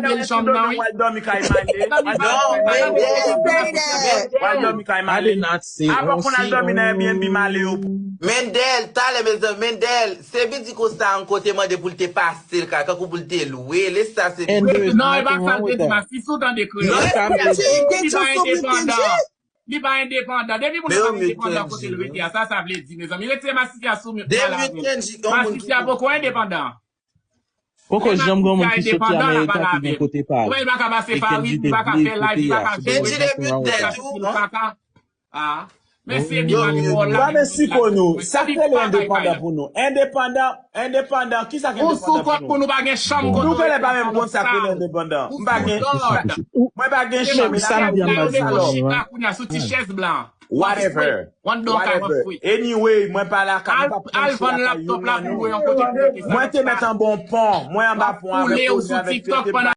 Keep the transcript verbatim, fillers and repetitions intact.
bèl chanm nan, wi. W al dòmi kay Male. W al dòmi kay Male. Apa w konn al dòmi nan Airbnb Male yo? Mendel, talè, mezanmi, Mendel, se vin di konsa, yon kote mande pou l te pase l kay, kankou pou l te lwe l, e sa se. Non, e pa sa l te di, Masisi, ou tande kreyòl. Li pa endepandan. Li pa endepandan. Depi moun nan pa endepandan kote l rete a, sa sa vle di, mezanmi? Retire Masisi a sou mute la, la. Masisi a poko endepandan. Poko janm gen yon moun ki soti Amerika ki gen kote pa l. Ou wè, li pa ka pase Paris, li pa ka fè live, li pa ka jwe. Kenji de mute tèt ou. Ah. Men se li pa li wòl la. Gade siko nou. Sa k rele endepandan pou nou? Endepandan, endepandan, kisa k endepandan pou nou? Ou sou kòt pou nou pa gen chanm kote. Nou genlè pa menm konn sa k rele endepandan. M pa gen, mwen pa gen chanm, e la kay mwen, sa lò. Chita kounye a sou ti chèz blan. Whatever. Whatever. Anyway, mwen pa lakay, m p ap pran chita kay youn nan nou. Mwen te mèt anba yon pon, mwen anba pon avèk Rony avèk Tete Blan.